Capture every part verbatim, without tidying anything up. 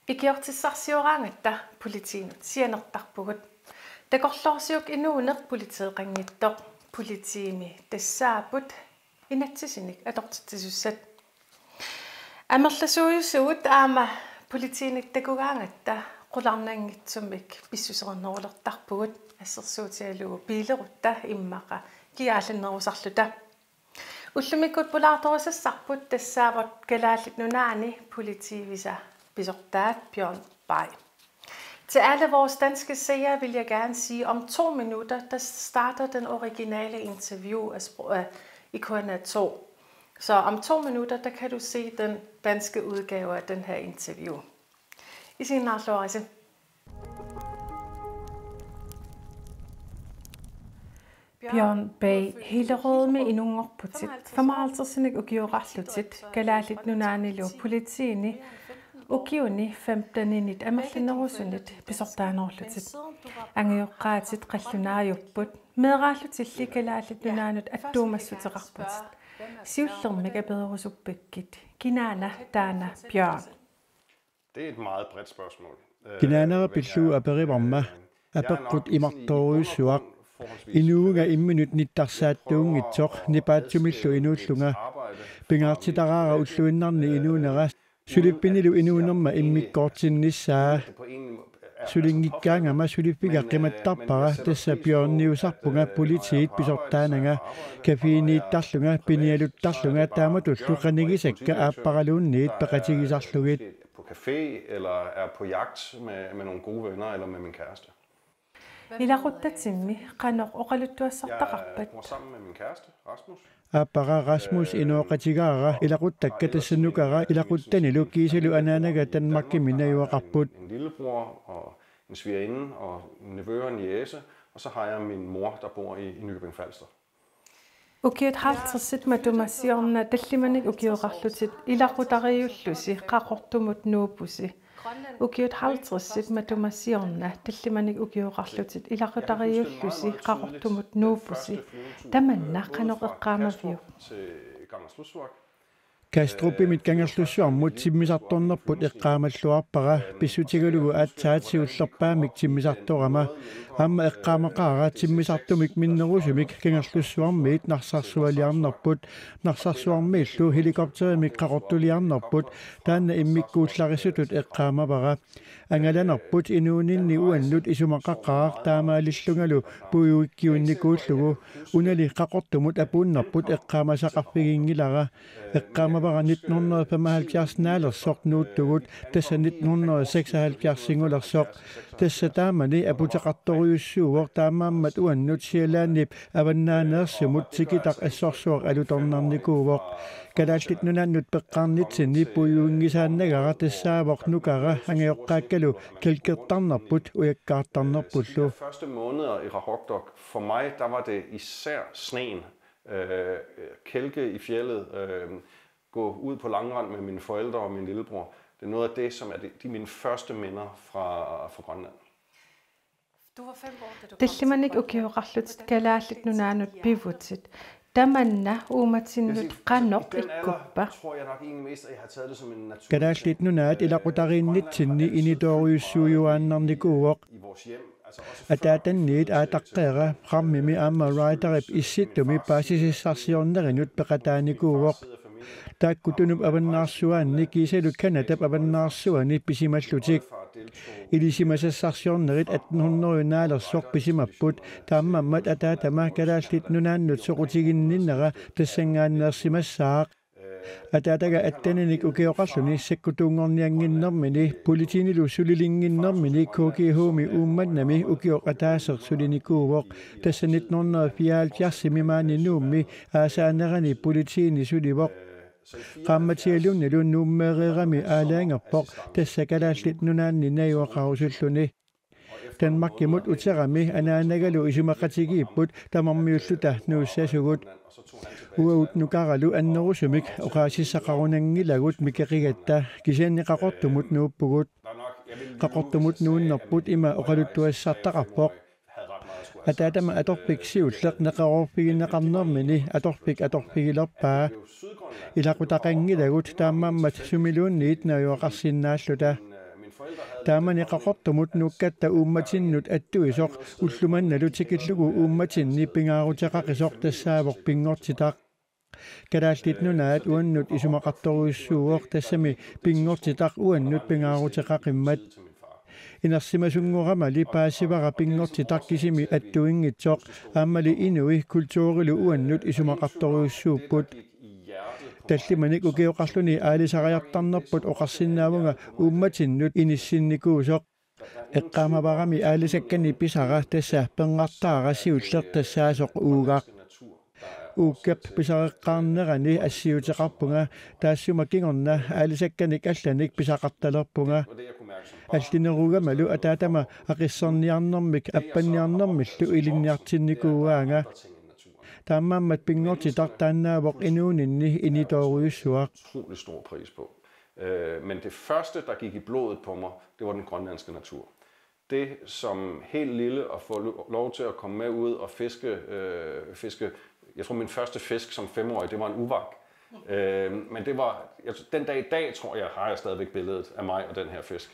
Ikiortissarsioraangatta politiinut sianertarpugut. Takorloorsiuk inuuneq politeeqanngitsoq. Politiimi tassaapput inatsisinik atortitsisussat. Amerlasuujusugut aamma politiinit takugaangatta qularnanngitsumik pissusernerulertarpugut, assersuutigalugu biilerutta immaqa kia allannerusarluta. Ullumikkut pulaartorusassarput tassaavoq Kalaallit Nunaanni politiivisa pisortaat Bjørn Bay. Til alle vores danske seere vil jeg gerne sige, om to minutter, der starter den originale interview af, spro- af i K N R to. Så om to minutter, der kan du se den danske udgave af den her interview. Isiginnaarluarisi. Bjørn Bay, Hillerødimi inunngorputit, femoghalvtredsinik ukioqarlutit, Kalaallit Nunaannilu politiini ukiuni femteninit amerlanerusunit pisortaanerullutit. Angajoqqaatit qallunaajupput, meeraallutilli Kalaallit Nunaannut attuumassuteqarputit. Siullermik apererusuppikkit: Kinaana taanna Bjørn? Det er et meget bredt spørgsmål. Kinaanera pillugu aperivarma, apeqqut imartoorujussuaq. Inuuvunga imminut nittarsaattuunngitsoq, nipaatsumillu inuullunga. Pingaartitaraara ulluinnarni inuunera, sulippinilu inuunerma immikkoortinnissaa. Sulinngikkaangama suliffiga qimattarpara, tassa Bjørniusarpunga politiit pisortaananga. Caféniittarlunga, pinialuttarlunga, taamatullu qanigisakka aapparaluunniit peqatigisarlugit. På café eller er på jagt med, med nogle gode venner eller med min kæreste. Ilaquttatimmi qanoq oqaluttuassartaqarpat? Jeg bor sammen med min kæreste, Rasmus. Aappara Rasmus inooqatigaara, ilaquttakka tassa nukara ilaquttanilu kiisalu anaanaga Danmarkimi najugaqarput. En lillebror og en svigerinde og en nevø og en niece, og så har jeg min mor, der bor i, i Nykøbing Falster. Ukiut halvtredsit matuma siorna tallimanik ukioqarlutit ilaqutariiullusi Qaqortumut nuuppusi. Ukiut halvtredsit matuma siorna tallimanik ukioqarlutit ilaqutariiullusi Qaqortumut nuuppusi. Tamanna qanoq eqqaamaviuk? Til Kangerlussuaq. Kastrupimit Kangerlussuarmut timmisartornerput eqqaamalluarpara, pissutigalugu aatsaat siullerpaamik timmisartorama. Aamma eqqaamaqaara timmisartumik minnerusumik Kangerlussuarmiit Narsarsualiarnerput, Narsarsuarmiillu helikopterimik Qaqortuliarnerput, taanna immikkuullarissutut eqqaamavara. Angalanerput inuuninni uannut isumaqaqaaq, taamaalillungalu puiuikkiunnikuullugu. Unali Qaqortumut apuunnerput eqqaamasaqarfiginngilara. Eqqaamavara nitten hundrede og femoghalvfjerds naalersoq nuuttugut, tassa nitten hundrede og seksoghalvfjerdsingulersoq. Tassa taamani aputeqartorujussuuvoq, taamaammat uannut Sjællandip avannaaneersumut tikitaq assorsuaq alutornarnikuuvoq. Kalaallit Nunaannut peqqaarnitsinni puiuinngisaannagara tassaavoq nukara, angajoqqaakkalu kælkertarnerput ujakkaartarnerpullu. Første måneder i Qaqortoq, for mig, der var det især sneen. Øh, kælke i fjeldet, øh, gå ud på langrend med mine forældre og min lillebror. Det er noget af det, som er det, de er mine første minder fra, fra Grønland. Tallimanik ukioqarlutit Kalaallit Nunaannut pivutit. Tamanna uummatinnut qanoq ikkuppa? Tror jeg nok egentlig mest, at jeg har taget det som en naturlig Kalaallit Nunaat ilaqutariinnitsinni initoorujussuujuaannarnikuuvoq. I vores hjem. Altså også Ataatanniit aataqqeera, Xarmimi aamma Ryderip Issittumi paasisassarsiornerinut peqataanikuuvoq. Taakku Tunup avannaarsuaanni kiisalu Canadap avannaarsuani pisimallutik. Ilisimasassarsiornerit atten hundrede naalersoq pisimapput, taamaammat ataatama Kalaallit Nunaannut soqutiginninnera tassanngaanneersimassaaq. Ataataga atteninik ukioqarluni sakkutuunngorniannginnermini, politiinilu sulilinnginnermini K G H-mi Uummannami ukioq ataaseq sulinikuuvoq. Tassa nitten hundrede og fireoghalvfjerdsimi maani Nuummi aasaanerani politiini sulivoq. Qaammatialuunnilu Nuummeereerami aalajangerpoq, tassa Kalaallit Nunaanni najugaqarusulluni. Danmarkimut uterami anaanagalu isumaqatigiipput tamarmiulluta nuussasugut. Uagut nukaralu annerusumik oqaasissaqarunanngilagut mikeqigatta, kisianni Qaqortumut nuuppugut. Qaqortumut nuunnerput ima oqaluttuassartaqarpoq. Ataatama atorfik siulleq neqeroorfigineqarnermini atorfik atorfigilerpaa. Ilaqutaqanngilagut, taamaammat sumiluunniit najugaqarsinnaalluta. Taamani Qaqortumut nuukkatta uummatinnut attuisoq ullumannalu tikillugu uummatinni pingaaruteqaqisoq tassaavoq pinngortitaq. Kalaallit Nunaat uannut isumaqartorujussuuvoq, tassami pinngortitaq uannut pingaaruteqaqimmat. Inersimasunngorama paasivara pinngortitaq kisimi attuinngitsoq, aammali inui kulturilu uannut isumaqartorujussuupput. Tallimanik ukioqarluni aalisariartarnerput oqarsinnaavunga uummatinnut inissinnikuusoq. Eqqaamavarami aalisakkanik pisara tassa pernartaara siulleq tassaasoq uugaq. Uukkap pisareqqaarnerani assiuteqarpunga, taassuma kingorna aalisakkanik allanik pisaqartalerpunga. Allinerugamalu ataatama aqisserniarnermik appanniarnermillu ilinniartinnikuuaanga. Taamaammat pinngortitaq taannaavoq inuuninni initoorujussuaq. Utrolig stor pris på. Øh, men det første, der gik i blodet på mig, det var den grønlandske natur. Det som helt lille at få lo- lov til at komme med ud og fiske, øh, fiske. Jeg tror, min første fisk som femårig, det var en uvak. Øh, men det var, jeg, den dag i dag, tror jeg, har jeg stadigvæk billedet af mig og den her fisk.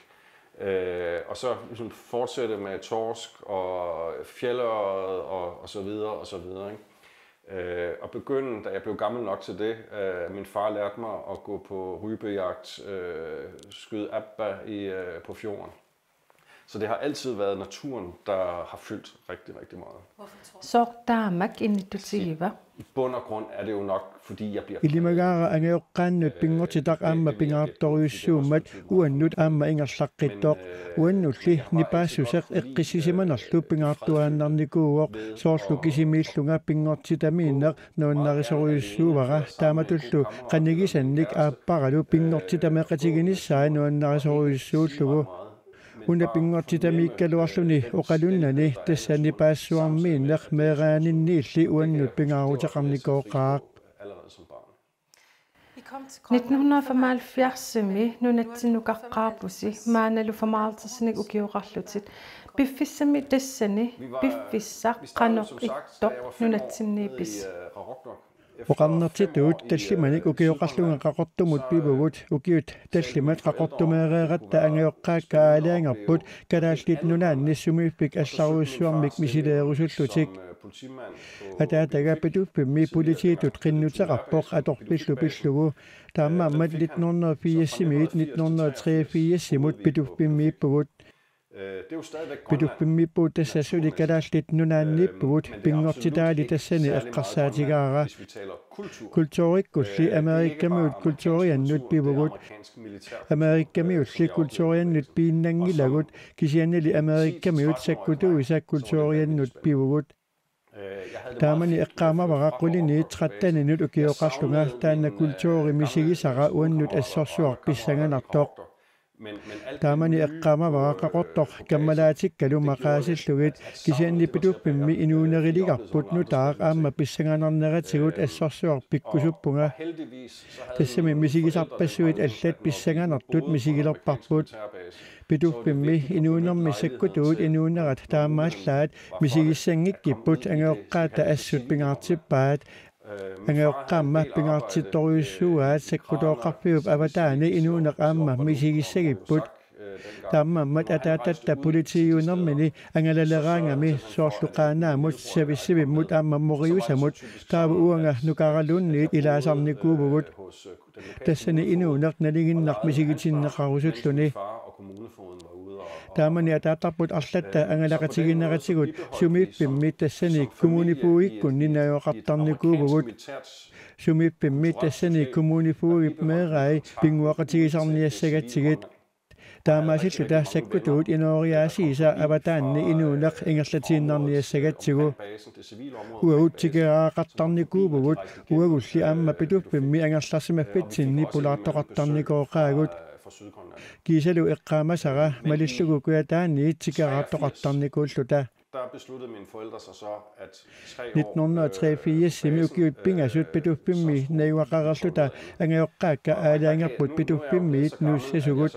Øh, og så ligesom fortsætte med torsk og fjeldørred og, og så videre og så videre, ikke? Øh, og begynde, da jeg blev gammel nok til det, øh, min far lærte mig at gå på rybejagt, øh, skyde abba i, øh, på fjorden. Så det har altid været naturen, der har fyldt rigtig, rigtig meget. Sooq taamak innittutigiva? I bund og grund er det jo nok, fordi jeg bliver Ilimagaara angajoqqaannut pinngortitaq aamma pingaartorujussuummat uannut aamma ingerlaqqittoq. Uannulli nipaassuseq eqqissisimanerlu pingaartuaannarnikuuvoq, soorlu kisimiillunga pinngortitamiinneq nuannarisorujussuuara, taamatullu qanigisannik aapparalu pinngortitameeqatiginissaa nuannarisorujussuullugu. Una pinngortitamiikkaluarluni oqalunnani tassa nipaassuarmiinneq meeraaninniilli uannut pingaaruteqarnikooqaaq. Allerede som barn. Nitten hundrede og femoghalvfjerdsimi nunatsinnukaqqaarpusi, maannalu femoghalvtredsinik ukioqarlutit. Piffissami tassani piffissaq qanoq ittoq nunatsinniipisi? Oqarnertitut tallimanik ukioqarlunga Qaqortumut pivugut. Ukiut tallimat Qaqortumeereeratta angajoqqaakka aalajangerput Kalaallit Nunaanni sumiiffik allarujussuarmik misileerusullutik. Ataataga Pituffimmi politiitut qinnuteqarpoq atorfillu pillugu. Taamaammat nitten hundrede og firsimiit nitten hundrede og treogfirsimut Pituffimmiippugut. Pituffimmiippugut, tassa suli Kalaallit Nunaanniippugut, pinngortitaali tassani eqqarsaatigaara. Kulturikkulli Amerikamiut kulturiannut pivugut. Amerikamiulli kulturiannut piinnanngilagut, kisiannili Amerikamiut sakkutuisa kulturiannut pivugut. Taamani eqqaamavara qulini tretteninut ukioqarlunga, taanna kulturi misigisara uannut assorsuaq pissanganartoq. Taamani eqqaamavara Qaqortoq kammalaatikkalu maqaasillugit, kisianni Pituffimmi inuuneriligarput nutaaq aamma pissanganarneratigut assorsuaq pikkusuppunga. Tassami misigisarpassuit allat pissanganartut misigilerparput. Pituffimmi inuunermi sakkutuut inuunerat taamaallaat misigissanngikkippput, angajoqqaata assut pingaartippaat. Angajoqqaamma pingaartittorujussuuaat sakkutooqarfiup avataani inuuneq aamma misigissagipput. Taamaammat ataatatta politiiunermini angalaleraangami, soorlu Qaanaamut, Savissivimmut aamma Moriusamut, taava uanga Nukaraluunniit ilaasarnikuuvugut. Tassani inuuneq nalinginnaq misigitinneqarusulluni. Taamani ataattarput arlatta angalaqatigineratigut sumiiffimmi tassani kommunefogedikkunni najugaqartarnikuuvugut. Sumiiffimmi tassani kommunefogedip meerai pinnguaqatigisarniassagatsigit. Taamaasilluta sakkutuut inooriaasiisa avataanni inuuneq ingerlatiinnarniassagatsigu. Uagut tikeraaraqartarnikuuvugut, uagulli aamma Pituffimmi angerlarsimaffitsinni pulaartoqartarnikooqaagut. Kiisalu eqqaamasara malillugu Kujataani tikeraartoqartarnikuulluta. Der besluttede mine forældre sig så, at tre år, Nitten hundrede og treogfirsimi ukiut pingasut Pituffimmi najugaqareerluta angajoqqaakka aalajangerput Pituffimmiit nuussasugut.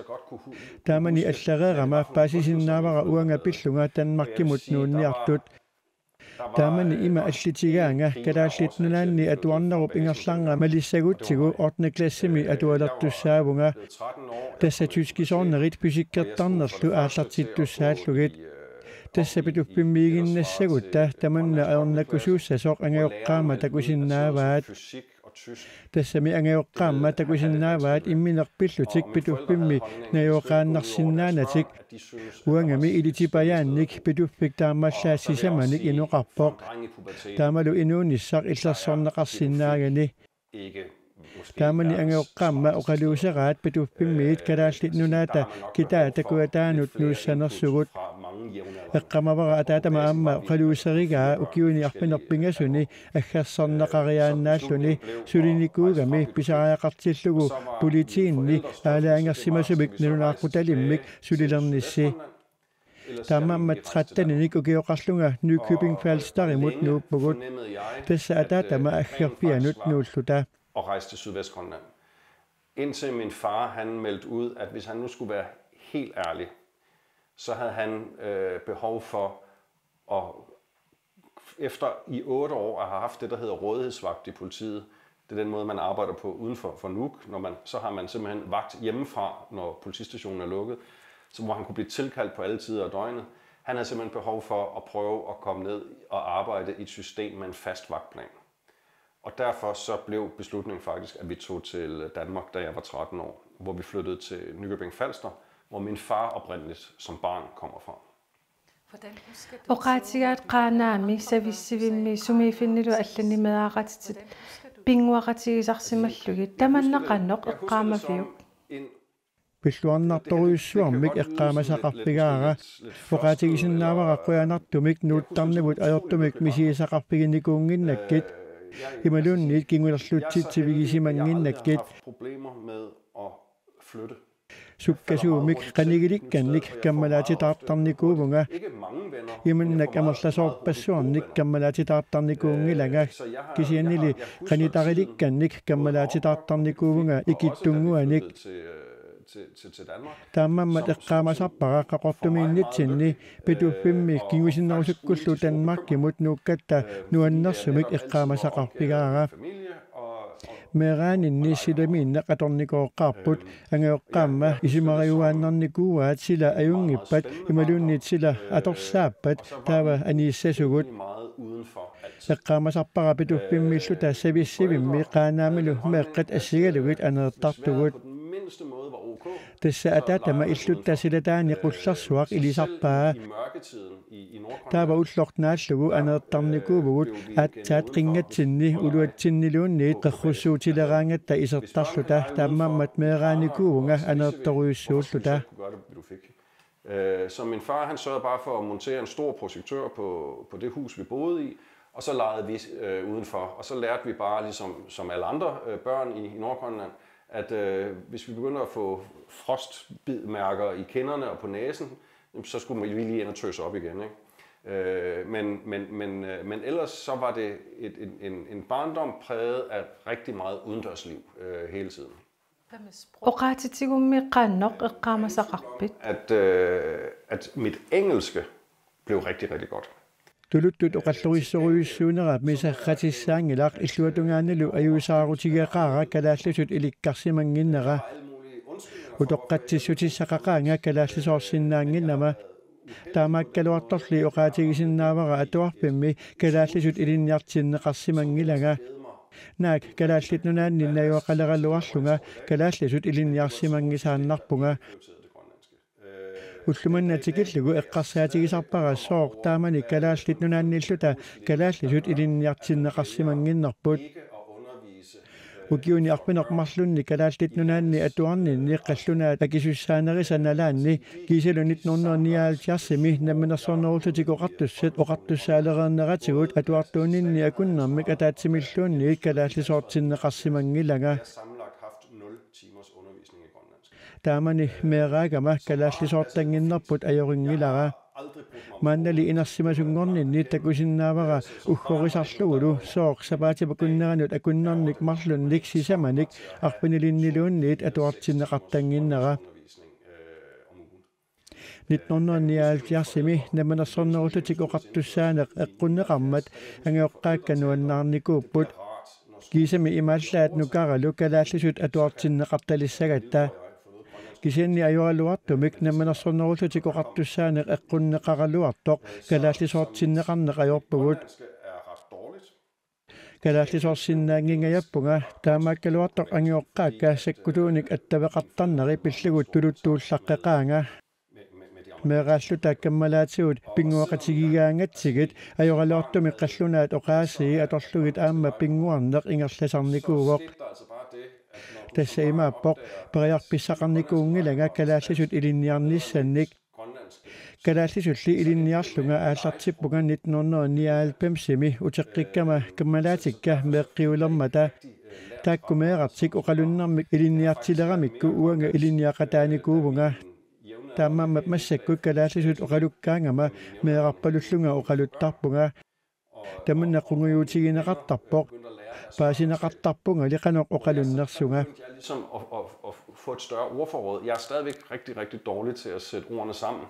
Taamani allereerama paasisinnaavara uanga pillunga Danmarkimut nuunniartut. Taamani ima allitigaanga Kalaallit Nunaanni atuarnerup ingerlanerani malissagutsigu ottende klassimi atualertussaavunga. Tassa tyskisoornerit fysikkertarnerlu aallartittussaallugit. Tassa Pituffimmiiginnassagutta tamanna ajornakusuussasoq angajoqqaama takusinnaavaat. Tassami angajoqqaama takusinnaavaat imminerpillutik Pituffimmi najugaqaannarsinnaanatik. Uangami ilitipajaannik Pituffik taamaallaat sisamanik inoqarpoq. Taamalu inuunissaq illersorneqarsinnaagani. Taamani angajoqqaama oqaluuseraat Pituffimmiit Kalaallit Nunaata kitaata kujataanut nuussanersugut. Eqqaamavara ataatama aamma oqaluuserigaa ukiuni arfineq-pingasuni aggersorneqariaannaalluni sulinikuugami pisariaqartillugu politiinni aalajangersimasumik nalunaaqutalimmik sulilernissi. Taamaammat tretteninik ukioqarlunga Nykøbing Falsterimut nuuppugut. Tassa ataatama aggerfianut nuulluta. Og rejse til Sydvestgrønland. Indtil min far, han meldte ud, at hvis han nu skulle være helt ærlig, så havde han øh, behov for at, efter i otte år at have haft det, der hedder rådighedsvagt i politiet, det er den måde, man arbejder på uden for, for Nuuk. Når man, så har man simpelthen vagt hjemmefra, når politistationen er lukket, så hvor han kunne blive tilkaldt på alle tider af døgnet. Han havde simpelthen behov for at prøve at komme ned og arbejde i et system med en fast vagtplan. Og derfor så blev beslutningen faktisk, at vi tog til Danmark, da jeg var tretten år, hvor vi flyttede til Nykøbing Falster, hvor min far oprindeligt som barn kommer fra. Oqaatigaat Qaanaami savissivimmi sumiiffinnilu allani meeraqatitit pinnguaqatigisarsimallugit, tamanna qanoq eqqaamaviuk? Pilluarnartorujussuarmik eqqaamasaqarfigaara. Oqaatigisinnaavara qujanartumik nuuttarnivut ajortumik misigisaqarfiginikuunnginnakkit imaluunniit kingulerlutsitsivigisimannginnakkit. Problemer med at flytte. Sukkasuumik qanigilikkannik kammalaatitaartarnikuuvunga. Imannak amerlasoorpassuarnik kammalaatitaartarnikuunngilanga. Kisiannili qanitarilikkannik kammalaatitaartarnikuuvunga ikittunnguanik. Taamaammat eqqaamasarpara Qaqortumiinnitsinni Pituffimmi kingusinnerusukkullu Danmarkimut nuukkatta nuannersumik eqqaamasaqarfigaara. Meeraaninni silamiinneq atornikooqqaarput, angajoqqaama isumariuaannarnikuuaat sila ajunngippat imaluunniit sila atorsaappat taava aniissasugut. Eqqaamasarpara Pituffimmilluta savissivimmi Qaanaamilu meeqqat assigalugit aneertartugut. Tassa ataatama illutta silataani qullersuaq ilisarpaa. Taava ulloq naallugu aneertarnikuuvugut aatsaat qinngatsinni uluatsinniluunniit qerrussuutileraangatta isertarluta, taamaammat meeraanikuuvunga aneertorujussuulluta. Øh, så min far, han sørgede bare for at montere en stor projektør på, på det hus, vi boede i, og så legede vi øh, udenfor, og så lærte vi bare, ligesom som alle andre øh, børn i, i Nordgrønland, at øh, hvis vi begynder at få frostbidmærker i kinderne og på næsen, jamen, så skulle vi lige ind og tøse op igen. Ikke? Øh, men, men, men, øh, men ellers så var det et, en, en, en barndom præget af rigtig meget udendørsliv øh, hele tiden. Oqaatitigummi qanoq eqqaamasaqarpit? At, øh, at mit engelske blev rigtig, rigtig godt. Tuluttut oqallorissorujussuunera misaqatissaanngilaq, illuatungaanilu ajuusaarutigeqaara kalaallisut ilikkarsimannginnera. Utoqqatsissutissaqaqaanga kalaallisoorsinnaannginnama. Taamaakkaluartorli oqaatigisinnaavara atuarfimmi kalaallisut ilinniartinneqarsimanngilanga. Naak Kalaallit Nunaanni najugaqaleraluarlunga kalaallisut ilinniarsimanngisaannarpunga. Ullumanna tikillugu eqqarsaatigisarpara sooq taamani Kalaallit Nunaannilluta kalaallisut ilinniartinneqarsimannginnerput. Ukiuni arfineq-marlunni Kalaallit Nunaanni atuarninni qallunaat akisussaanerisa nalaanni kiisalu nitten hundrede nioghalvfjerdsimi Namminersornerullutik Oqartussat oqartussaalereerneratigut atuartuuninni akunnermik ataatsimilluunniit kalaallisoortinneqarsimanngilanga. Taamani meeraagama kalaallisoortannginnerput ajorinngilanga. Maannali inersimasunngorninni takusinnaavara uggorisarlugulu sooq sapaatip akunneranut akunnernik marlunnik sisamanik arfinilinniluunniit atuartinneqartannginnera. Nitten hundrede nioghalvfjerdsimi Namminersornerullutik Oqartussaaneq eqqunneqarmat angajoqqaakka nuannaarnikuupput. Kiisami imaallaat nukaralu kalaallisut atuartinneqartalissagatta. Kisianni ajoraluartumik Namminersornerullutik Oqartussaaneq eqqunneqaraluartoq kalaallisoortinneqarneq ajorpugut. Kalaallisoorsinnaanngingajappunga, taamaakkaluartoq angajoqqaakka sakkutuunik attaveqartarneri pillugu tuluttuullaqqeqaanga. Meeraalluta kammalaatigut pinnguaqatigigaangatsigit ajoraluartumik qallunaat oqaasii atorlugit aamma pinnguarneq ingerlasarnikuuvoq. Tassa imaappoq, periarfissaqarnikuunngilanga kalaallisut ilinniarnissannik. Kalaallisulli ilinniarlunga aallartippunga nitten hundrede nioghalvfemsimi uteqqikkama kammalaatikka meeqqiulermata. Taakku meerartik oqalunnermik ilinniartileramikku uanga ilinniaqataanikuuvunga. Taamaammat massakkut kalaallisut oqalukkaangama meerarpalullunga oqaluttarpunga. Tamanna qungujuutigineqartarpoq. Paasineqartarpungali qanoq oqalunnersunga. Jeg er ligesom at, at, at få et større ordforråd. Jeg er stadigvæk rigtig, rigtig dårlig til at sætte ordene sammen.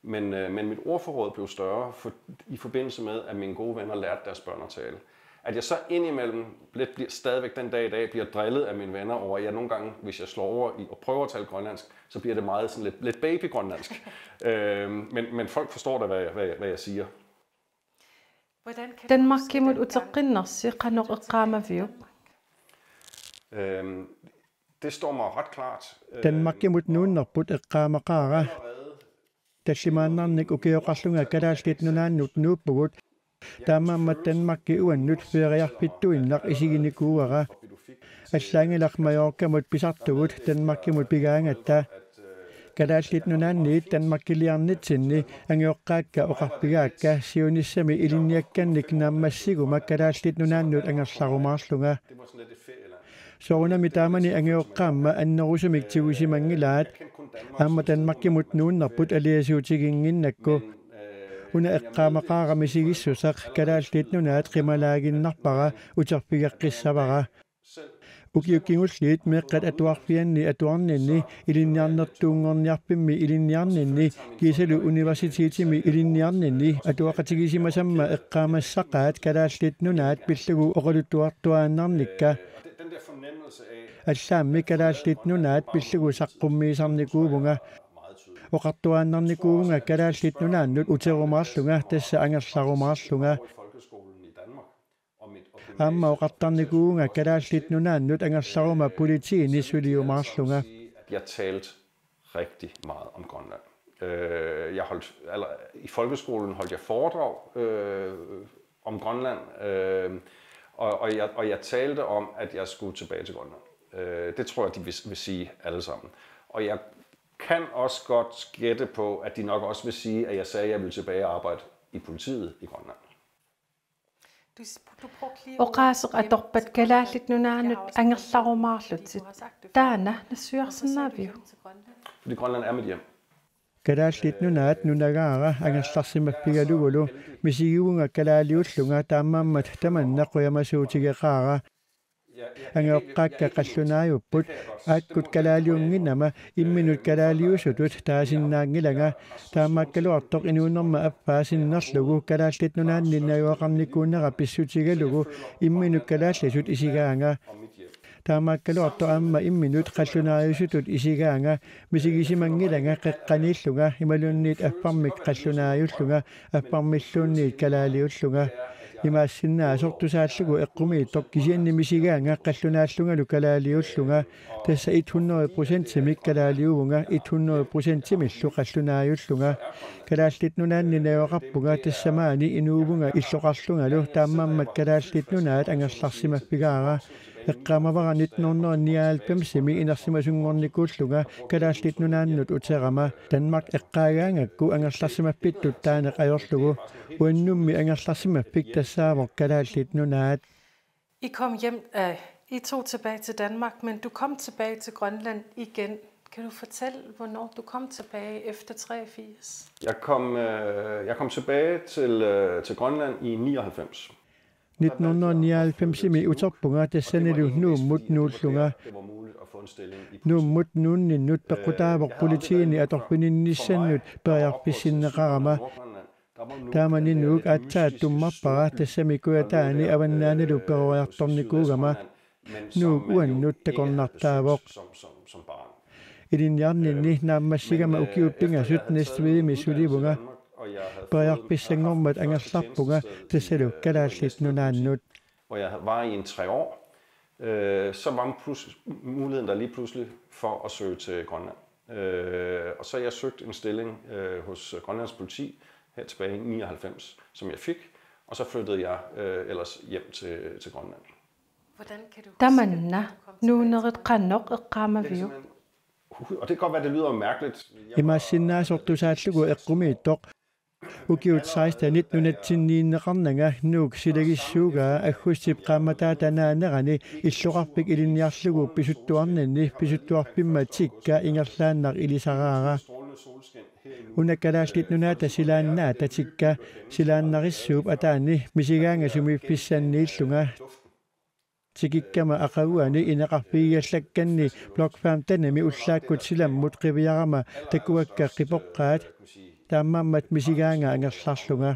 Men, øh, men mit ordforråd blev større for, i forbindelse med, at mine gode venner lærte deres børn at tale. At jeg så indimellem lidt bliver, stadigvæk den dag i dag bliver drillet af mine venner over, at jeg nogle gange, hvis jeg slår ord i og prøver at tale grønlandsk, så bliver det meget sådan lidt, lidt babygrønlandsk. Øhm, men, men folk forstår da, hvad jeg, hvad jeg, hvad jeg siger. Danmarkimut uteqqinnersi qanoq eqqaamaviuk? Øhm, det står mig ret klart. Øh, Danmarkimut nuunnerput eqqaamaqaara. Tallimaannarnik ukioqarlunga Kalaallit Nunaannut nuuppugut. Taamaammat Danmarki uannut feriarfittuinnaq isiginikuuara. Allaanngilaq Mallorcamut pisartugut Danmarkimut pigaangatta. Kalaallit Nunaanniit Danmarkiliarnitsinni angajoqqaakka oqarfigaakka siunissami ilinniakkannik naammassiguma Kalaallit Nunaannut angerlarumaarlunga. Soorunami taamani angajoqqaamma annerusumik tigusimanngilaat. Aamma Danmarkimut nuunnerput aliasuutiginnginnakku. Una eqqaamaqaara misigissuseq Kalaallit Nunaat qimalaaginnarpara uterfigeqqissavara. Ukiut kingulliit meeqqat atuarfianni atuarninni, ilinniarnertuunngorniarfimmi ilinniarninni, kiisalu universitetimi ilinniarninni atuaqatigisimasamma eqqaamassaqaat Kalaallit Nunaat pillugu oqaluttuartuaannarnikka. Allaammi Kalaallit Nunaat pillugu saqqummiisarnikuuvunga. Oqartuaannarnikuuvunga Kalaallit Nunaannut uterumaarlunga, tassa angerlarumaarlunga. Aamma oqartarnikuuvunga Kalaallit Nunaannut angerlaruma politiini suliumaarlunga. Jeg talte rigtig meget om Grønland. Øh, jeg holdt, eller, i folkeskolen holdt jeg foredrag øh, om Grønland, øh, og, og, jeg, og jeg talte om, at jeg skulle tilbage til Grønland. Øh, det tror jeg, de vil, vil sige alle sammen. Og jeg kan også godt gætte på, at de nok også vil sige, at jeg sagde, at jeg ville tilbage og arbejde i politiet i Grønland. Oqaaseq atorpat Kalaallit Nunaannut angerlarumaarlutit. Taanna nassuiarsinnaaviuk? Fordi Grønland er mit hjem. Kalaallit Nunaat nunagaara angerlarsimaffigalugulu misigivunga kalaaliullunga, taamaammat tamanna qujamasuutigeqaara. Angajoqqaakka qallunaajupput, aakkut kalaaliunnginnama imminut kalaaliusutut taasinnaanngilanga. Taamaakkaluartoq inuunerma affaa sinnerlugu Kalaallit Nunaanni najugaqarnikuunera pissutigalugu imminut kalaallisut isigaanga. Taamaakkaluartoq aamma imminut qallunaajusutut isigaanga, misigisimanngilanga qeqqaniillunga imaluunniit affarmik qallunaajullunga, affarmilluunniit kalaaliullunga. Imaassinnaasoq tusaallugu eqqumiitsoq, kisianni misigaanga qallunaallungalu kalaaliullunga. Tassa hundrede procentimik kalaaliuvunga, hundrede procentimillu qallunaajullunga. Kalaallit Nunaanni najugaqarpunga, tassa maani inuuvunga illoqarlungalu, taamaammat Kalaallit Nunaat angerlarsimaffigaara. Eqqaamavara nitten hundrede nioghalvfemsimi inersimasunngornikuullunga Kalaallit Nunaannut uterama. Danmark eqqaagaangakku angerlarsimaffittut taaneq ajorlugu. Uannummi angerlarsimaffik tassaavoq Kalaallit Nunaat. I kom hjem, øh, I tog tilbage til Danmark, men du kom tilbage til Grønland igen. Kan du fortælle, hvornår du kom tilbage efter treogfirs? Jeg kom, øh, jeg kom tilbage til, øh, til Grønland i nioghalvfems. Nitten hundrede nioghalvfemsimi uterpunga, tassanilu Nuummut nuullunga. Nuummut nuunninnut peqqutaavoq politiini atorfinninnissannut periarfissinneqarama. Taamani Nuuk aatsaat tummarpara, tassami kujataani avannaanilu peroriartornikuugama. Nuuk uannut takornartaavoq. Ilinniarninni naammassigama ukiut pingasut Næstved-imi sulivunga. Periarfissanngormat angerlarpunga, tassalu Kalaallit Nunaannut. Hvor jeg var i en tre år, øh, så var plus, muligheden der lige pludselig for at søge til Grønland. Øh, og så jeg søgte en stilling øh, hos Grønlands Politi her tilbage i nioghalvfems, som jeg fik, og så flyttede jeg øh, ellers hjem til, til Grønland. Tamanna, nuunerit qanoq eqqaamaviuk? Og det kan godt være, det lyder mærkeligt. Imaassinnaassortusaallugu eqqumiittoq. Ukiut sekstenit nunatsinniinneqarnanga Nuuk silagissuugaa aggustip qaammataata naanerani illoqarfik ilinniarlugu pisuttuarninni pisuttuarfimma tikka ingerlaannaq ilisaraara. Una Kalaallit Nunaata silaannaata tikka silaannarissuup ataani misigaanga sumiiffissanniillunga. Tikikkama aqaguani ineqarfigigallakkanni Block femtenimi ullaakkut silammut qiviarama takuakka qipoqqaat. Taamaammat misigaanga angerlarlunga.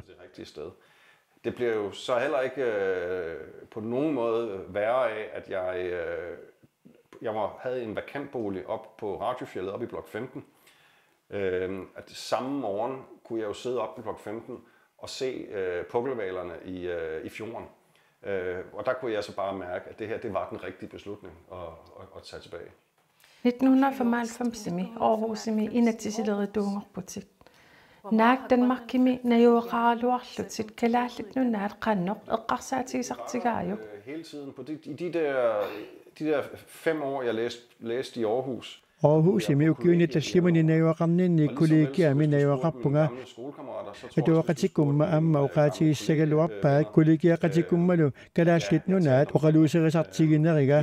Det bliver jo så heller ikke øh, på nogen måde værre af, at jeg, øh, jeg var, havde en vakantbolig op på Radiofjeldet op i Blok femten. Øh, at samme morgen kunne jeg jo sidde op på Blok femten og se øh, pukkelvalerne i, øh, i fjorden. Øh, og der kunne jeg så bare mærke, at det her, det var den rigtige beslutning at, at, at tage tilbage. Nitten hundrede og femoghalvfems-imi Aarhusimi inatsisilerituunngorputit. Naak Danmarkimi najugaqaraluarlutit Kalaallit Nunaat qanoq eqqarsaatigisartigaajuk? Hele tiden på de, i de der, de der fem år, jeg læste, læste i Aarhus, Aarhusimi ukiuni tallimani najugaqarninni kollegiami najugaqarpunga. Atuaqatikkut aamma oqaatigissagaluarpaat kollegiaqatikkut kalaallit nunaat oqaluuserisartigineriga.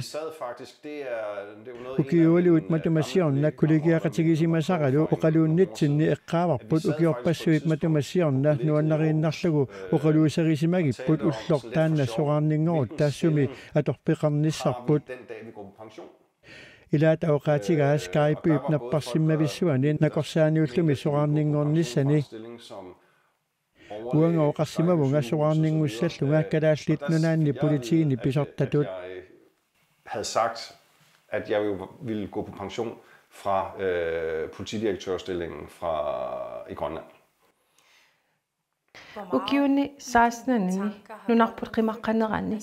Ukiualuit matuma siorna kollegiaqatigisimasaralu oqaluunnitsinni eqqaavarput ukiorpassuit matuma siorna nuannariinnarlugu oqaluuserisimagipput ulloq taanna soraarninngorutta sumi atorfeqarnissarput. Ilaata oqaatigaa Skype-ip napparsimmavissuani nakorsaaniullumi soraarninngornissani. Uanga oqarsimavunga soraarninngussallunga Kalaallit Nunaanni politiini pisortatut. Havde sagt, at jeg jo ville gå på pension fra øh, politidirektørstillingen fra, i Grønland. Ukiuni sekstenini nunarput qimaqqanerani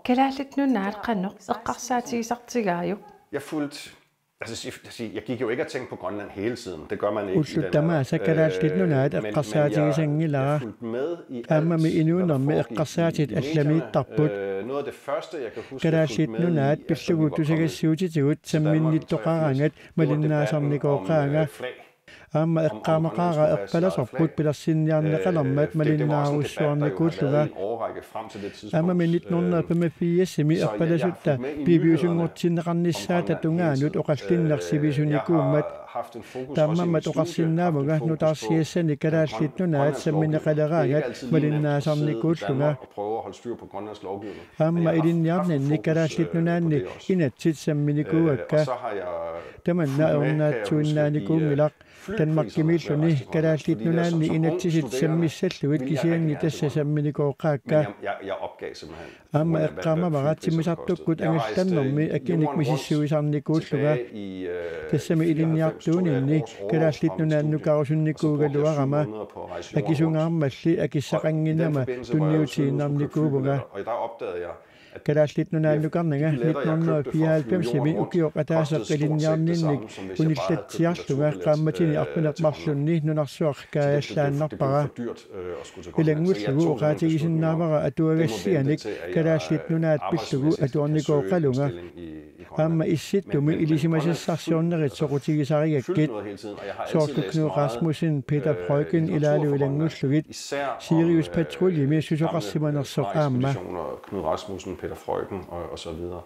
Kalaallit Nunaat qanoq eqqarsaatigisartigaajuk? Jeg fulgte, altså, jeg, jeg, jeg gik jo ikke og tænkte på Grønland hele tiden. Det gør man ikke. Ullut tamaasa Kalaallit Nunaat eqqarsaatigisanngilara. Aammami inuunermi eqqarsaatit allamiittarput. Kalaallit Nunaat pillugu tusagassiutitigut samminnittoqaraangat malinnaasarnikooqaanga. Aamma eqqaamaqaara erpalasorput pilersinniarneqalermat malinnaarujussuarnikuullunga. Aammami nitten hundrede og femogfirs-imi erpalasutta piviusunngortinneqarnissaata tungaanut oqallinneq sivisunikuummat. Taamaammat oqarsinnaavunga nutaarsiassani Kalaallit Nunaat sammineqaleraangat malinnaasarnikuullunga. Aamma ilinniarninni Kalaallit Nunaanni inatsit samminikuuakka. Tamanna ajornaatsuinnaanikuunngilaq. Danmarkimiilluni Kalaallit Nunaanni inatsisit sammissallugit kisianni tassa samminikooqaakka. Aamma eqqaamavara timmisartukkut angallannermi akinik misissuisarnikuullunga. Tassami ilinniartuuninni Kalaallit Nunaannukarusunnikuugaluarama. Akisungaarmalli akissaqannginnama tunniutiinnarnikuuvunga. Kalaallit Nunaannukarnanga nitten hundrede og fireoghalvfems-imi ukioq ataaseq ilinniarninnik unillatsiarlunga qaammatini arfineq-marlunni nunarsuaq kaajallaannarpara. Ilanngullugu oqaatigisinnaavara atuagassianik Kalaallit Nunaat pillugu atuarnikooqalunga. Aamma Issittumi ilisimasassarsiornerit soqutigisarigakkit. Soorlu Knud Rasmussen, Peter Freuchen ilaalu ilanngullugit. Sirius Patruljemi susoqarsimanersoq aamma. Knud Rasmussen, Peter Freuchen og, og så videre.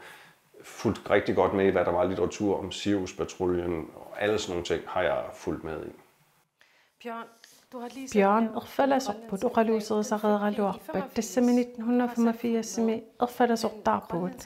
Fulgt rigtig godt med i, hvad der var litteratur om Sirius Patruljen, og alle sådan nogle ting har jeg fulgt med i. Bjørn, Bjørn, erfalasorput oqaluuserisareeraluarpat, tassami nitten hundrede og femogfirsimi erfalasortaarpugut.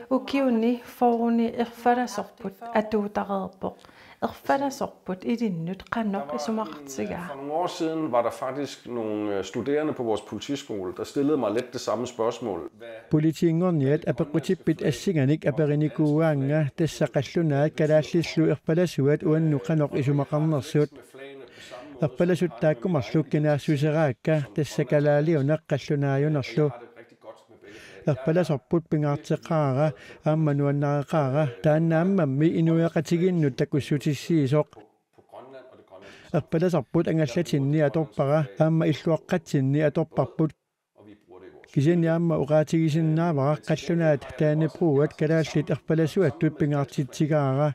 Ukiuni fyrreni erfalasorput atuutareerpoq. Erfalasorput ilinnut qanoq isumaqartigaa? For nogle år siden var der faktisk nogle øh, studerende på vores politiskole, der stillede mig lidt det samme spørgsmål. Politiinngorniat apeqqutippit assinganik aperinikuuaannga, tassa qallunaat kalaallillu erfalasuat uannut qanoq isumaqarnersut. Erfalasut taakku marluk kinaassuseraakka, tassa kalaaliuneq qallunaajunerlu. Erfalasorput pingaarteqaara aamma nuannareqaara, taanna aammami inuiaqatigiinnut takussutissiisoq. Erfalasorput angallatinni atorpara aamma illuaqqatsinni atorparput. Kisianni aamma oqaatigisinnaavara qallunaat Dannebrogit kalaallit erfalasuattut pingaartitsigaara.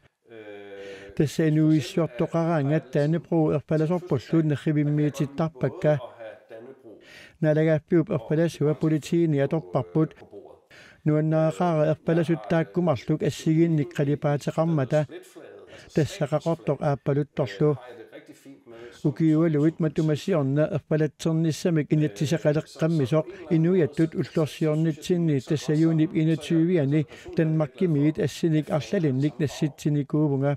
Tassa inuuissiortoqaraangat Dannebrog erfalasorpullu nerrivimmiitittarpakka. Naalagaaffiup erfalasua politiini atorparput. Nuannareqaara erfalasut taakku marluk assigiinnik qalipaateqarmata. Tassa Qaqortoq Aappaluttorlu. Ukiualuit matuma siorna erfalatsernissamik inatsisaqaleqqammisoq inuiattut ullorsiornitsinni, tassa juunip enogtyve-ani Danmarkimiit assinik arlalinnik nassitsinikuuvunga.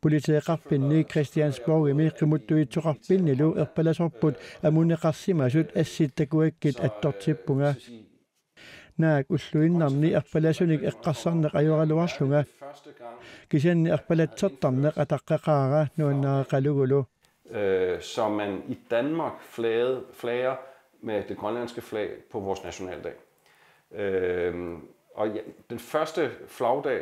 Politeeqarfinni Christiansborgimi qimuttuitsoqarfinnilu erfalasorput amuneqarsimasut assit takuakkit attortippunga. Naak ulluinnarni erfalasunik eqqarsarneq ajoraluarlunga. Kisianni erfalatsertarneq ataqqeqaara nuannareqalugulu. Øh, så man i Danmark flagede, flager med det grønlandske flag på vores nationaldag. Øh, og ja, den første flagdag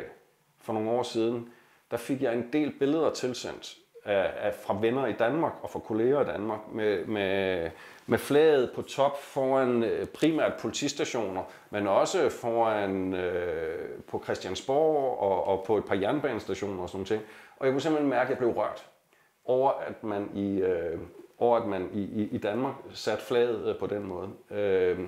for nogle år siden, der fik jeg en del billeder tilsendt af, af, fra venner i Danmark og fra kolleger i Danmark med, med, med flaget på top foran øh, primært politistationer, men også foran øh, på Christiansborg og, og på et par jernbanestationer og sådan nogle ting. Og jeg kunne simpelthen mærke, at jeg blev rørt over, at man i, øh, over, at man i, i, i Danmark satte flaget øh, på den måde. Øh,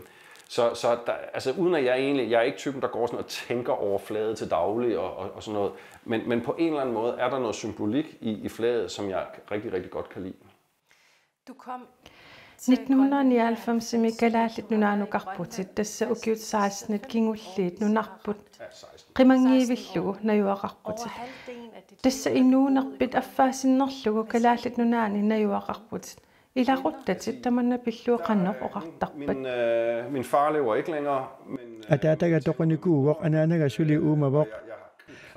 så, så der, altså uden at jeg egentlig, jeg er ikke typen, der går sådan og tænker over flaget til daglig og, og, og sådan noget, men, men på en eller anden måde er der noget symbolik i, i flaget, som jeg rigtig, rigtig godt kan lide. Nitten hundrede nioghalvfemsimi Kalaallit Nunaanukarputit, tassa ukiut sekstenit kingulliit nunarput qimanngiivillugu najugaqarputit. Tassa inuunerpit affaa sinnerlugu Kalaallit Nunaanni najugaqarputit. Ilaquttatit tamanna pillugu qanoq oqartarpat? Min, øh, min far lever ikke længere, men øh, Ataataga toqunikuuvoq, anaanaga suli uumavoq.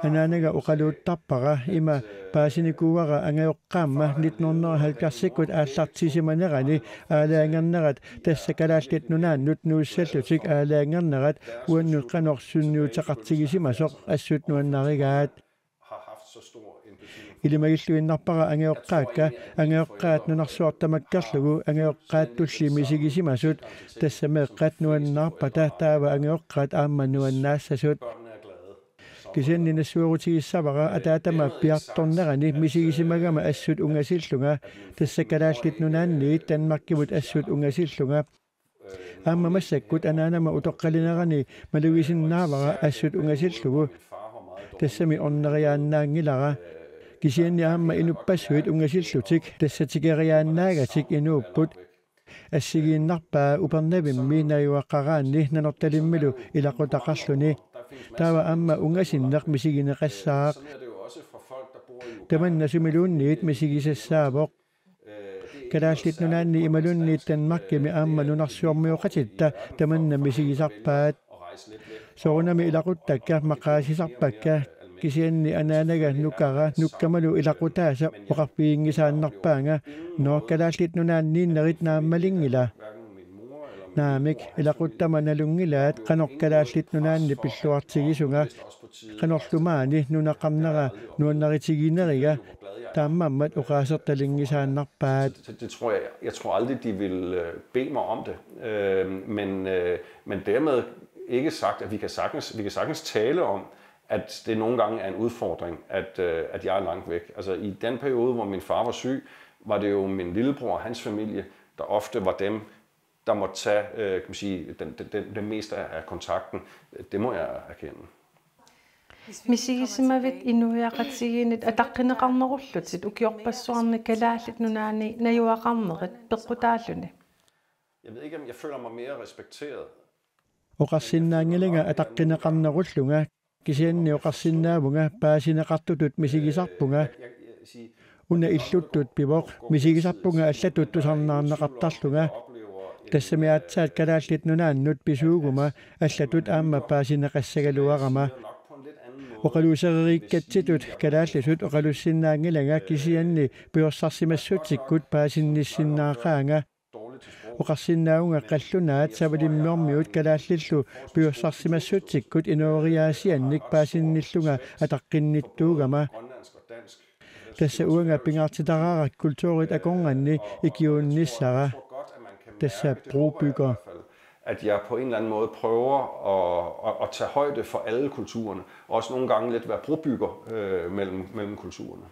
Anaanaga oqaluuttarpara ima: Paasinikuuara angajoqqaamma nitten hundrede og halvfjerdsikkut aallartisimanerani aalajangernerat, tassa Kalaallit Nunaannut nuussallutik aalajangernerat, uannut qanoq sunniuteqartigisimasoq, assut nuannarigaat. Ilimagilluinnarpara angajoqqaakka, angajoqqaat nunarsuaq tamakkerlugu angajoqqaattulli misigisimasut, tassa meeqqat nuannaarpata taava angajoqqaat aamma nuannaassasut. Kisianni nassuerutigissavara ataatama piartornerani misigisimagama assut ungasillunga, tassa Kalaallit Nunaanniit Danmarkimut assut ungasillunga. Aamma massakkut anaanama utoqqalinerani malugisinnaavara assut ungasillugu. Tassami orneriaannaanngilara. Kisianni aamma inuppassuit ungasillutik, tassa tikeriaannaagatik inuupput. Assigiinnarpaa Upernavimmi najugaqaraanni Nanortalimmilu ilaqutaqarluni. Taava aamma ungasinneq misigineqassaaq. Tamanna sumiluunniit misigisassaavoq. Kalaallit Nunaanni imaluunniit Danmarkimi aamma nunarsuarmioqatitta tamanna misigisarpaat. Soorunami ilaquttakka maqaasisarpakka, kisianni anaanaga nukara nukkamalu ilaqutaasa oqarfiginngisaannarpaanga: Nå, Kalaallit Nunaanniinnerit naammalinngila? Naamik, ilaquttama nalunngilaat qanoq Kalaallit Nunaanni pilluartigisunga. Qanorlu maani nunaqarnera nuannaritigineriga, taamaammat oqaasertalinngisaannarpaat. Det, det tror jeg, jeg tror aldrig, de vil øh, bede mig om det. Øh, men, øh, men dermed ikke sagt, at vi kan sagtens, vi kan sagtens tale om, at det nogle gange er en udfordring, at, øh, at jeg er langt væk. Altså i den periode, hvor min far var syg, var det jo min lillebror og hans familie, der ofte var dem, der måtte tage øh, kan man sige, den, den, den, den meste af, af kontakten. Det må jeg erkende. Misigisimavit inuiaqatigiinnit ataqqineqarnerullutit ukiorpassuarni Kalaallit Nunaanni najugaqarnerit peqqutaalluni? Jeg ved ikke, om jeg føler mig mere respekteret. Oqarsinnaanngilanga ataqqineqarnerullunga, kisianni oqarsinnaavunga paasineqartutut misigisarpunga. Una illuttut pivoq, misigisarpunga allatut tusarnaarneqartarlunga. Tassami aatsaat Kalaallit Nunaannut pisuuguma allatut aamma paasineqassagaluarama. Oqaluusereerikkatsitut kalaallisut oqalussinnaanngilanga, kisianni piorsarsimassutsikkut paasinnissinnaaqaanga. Oqarsinnaavunga qallunaat Savalimmiormiut kalaallillu piorsarsimassutsikkut inooriaasiannik paasinnillunga ataqqinnittuugama. Tassa uanga pingaartitaraara kulturit akornanni ikiuunnissara. Tassa brobygger. At jeg på en eller anden måde prøver at, at, at tage højde for alle kulturerne, og også nogle gange lidt være brobygger øh, mellem, mellem kulturerne.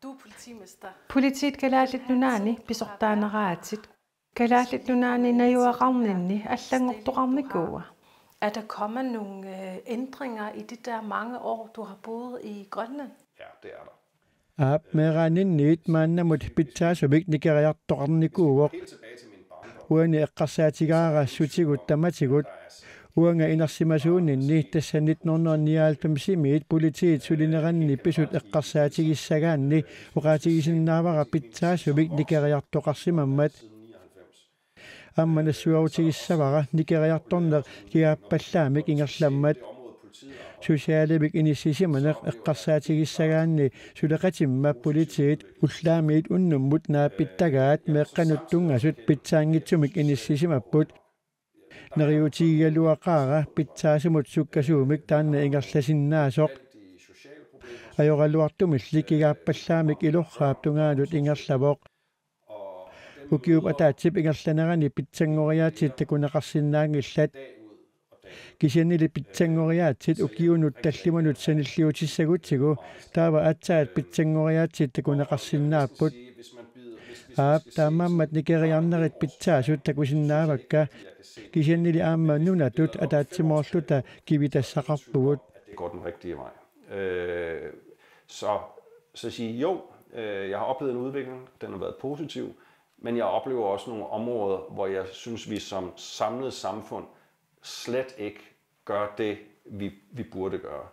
Du er politimester. Politiit Kalaallit Nunaanni pisortaaneraatit. Kalaallit Nunaanni najugaqarninni allanngortoqarnikuua? Er der kommet nogle øh, ændringer i de der mange år, du har boet i Grønland? Ja, det er der. Aap, meeraaninniit maannamut pitsaasumik nikeriartoqarnikuuvoq. Uani eqqarsaatigaara sutigut tamatigut. Uanga inersimasuuninni, tassa nitten hundrede og nioghalvfems-imiit politiit sulineranni pisut eqqarsaatigissagaanni, oqaatigisinnaavara pitsaasumik nikeriartoqarsimammat. Aamma nassuerutigissavara nikeriartorneq kigaappallaamik ingerlammat. Socialimik inissisimaneq eqqarsaatigissagaanni suleqatimma politiit ullaamiit unnummut naapittagaat meeqqanut tunngasut pitsaanngitsumik inissisimapput. Neriuutigigaluaqaara pitsaasumut sukkasuumik taanna ingerlasinnaasoq. Ajoraluartumilli kigaappallaamik ilorraap tungaanut ingerlavoq. Ukiup ataatsip ingerlanerani pitsanngoriaatsit takuneqarsinnaanngillat. Kisiannili pitsanngoriaatsit ukiunut tallimanut sanilliutissagutsigu, taava aatsaat pitsanngoriaatsit takuneqarsinnaapput. Aap, taamaammat nikeriarnerit pitsaasut takusinnaavakka. Kisiannili aamma nunatut ataatsimoorluta kivitassaqarpugut. Det går den rigtige vej. Øh, så, så sige jo, øh, jeg har oplevet en udvikling, den har været positiv, men jeg oplever også nogle områder, hvor jeg synes, vi som samlet samfund slet ikke gør det, vi, vi burde gøre.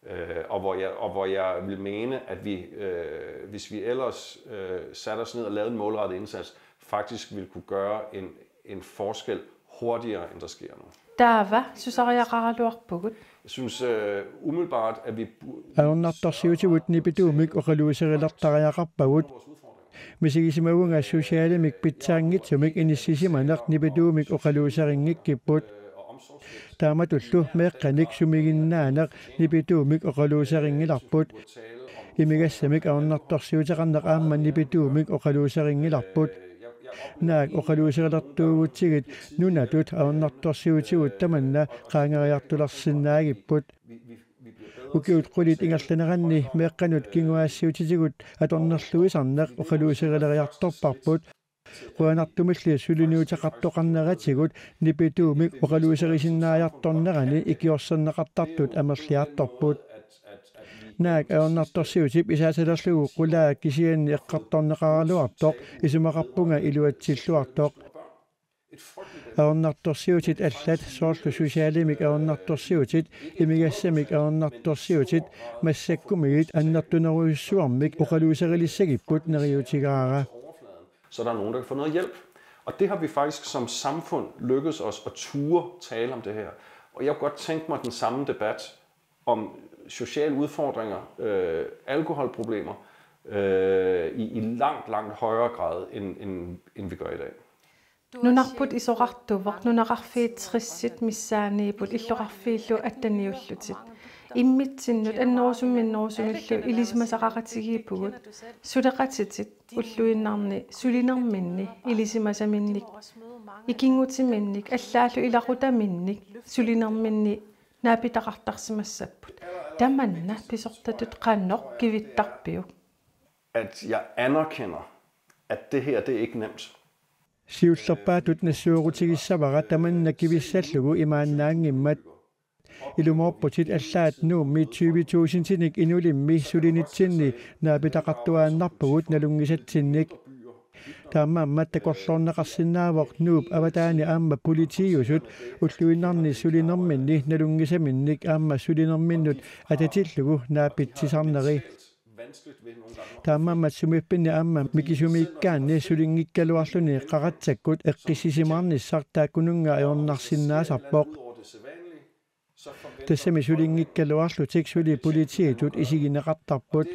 Øh, og, hvor jeg, og hvor jeg vil mene, at vi, øh, hvis vi ellers øh, satte os ned og lavede en målrettet indsats, faktisk ville kunne gøre en, en forskel hurtigere, end der sker nu. Taava susariaqaraluarpugut. Jeg synes øh, umiddelbart, at vi... Ajornartorsiutivut nipituumik oqaluuserilertariaqarpagut. Misigisimavunga socialimik pitsaanngitsumik inissisimaneq nipituumik oqaluuserinngikkipput. Taamatullu meeqqanik sumiginnaaneq nipituumik oqaluuserinngilarput. Imigassamik ajornartorsiuteqarneq aamma nipituumik oqaluuserinngilarput. Naak oqaluuserilertuugutsigit nunatut ajornartorsiutigut tamanna qaangeriartulersinnaagipput. Ukiut qulit ingerlaneranni meeqqanut kinguaassiuutitigut atornerluisarneq oqaluuserileriartorparput. Qujanartumilli suliniuteqartoqarneratigut nipituumik oqaluuserisinnaajartornerani ikiorserneqartartut amerliartorput. Naak ajornartorsiutip isaasalerlugu qulaa kisianni eqqartorneqaraluartoq isumaqarpunga iluatsilluartoq. Ajornartorsiutit allat, soorlu socialimik ajornartorsiutit, imigassamik ajornartorsiutit, massakkumiit annertunerujussuarmik oqaluuserilissagipput neriuutigaara. Så der er nogen, der kan få noget hjælp. Og det har vi faktisk som samfund lykkedes os at ture tale om det her. Og jeg kunne godt tænke mig den samme debat om sociale udfordringer, øh, alkoholproblemer, øh, i, i langt, langt højere grad, end, end, end vi gør i dag. Nunarput isorartuvoq, nunaqarfiit tressit missaaniipput, illoqarfiillu atteniullutik. Immitsinnut annerusumik minnerusumillu ilisimasaqaqatigiippugut. Suleqatitit ulluinnarni sulinerminni ilisimasaminnik, ikinngutiminnik, allaallu ilaqutaminnik sulinerminni naapitaqartarsimassapput. Tamanna pisortatut qanoq kivittarpiuk? At jeg anerkender, at det her, det er ikke nemt. Siullerpaatut nassuerutigissavara tamanna kivissallugu imaannaanngimmat. Ilumoorputit allaat Nuummi tyve tusindinik inulimmi sulinitsinni naapitaqartuaannarpugut nalunngisatsinnik. Taamaammat takorloorneqarsinnaavoq Nuup avataani aamma politiiusut ulluinnarni sulinerminni nalunngisaminnik aamma sulinerminnut atatillugu naapitsisarneri. Taamaammat sumiiffimmi aamma mikisumiikkaanni sulinngikkaluarluni qaratsakkut eqqissisimaarnissaq taakkununnga ajornarsinnaasarpoq. Tassami sulinngikkaluarlutik suli politiitut isigineqartarput.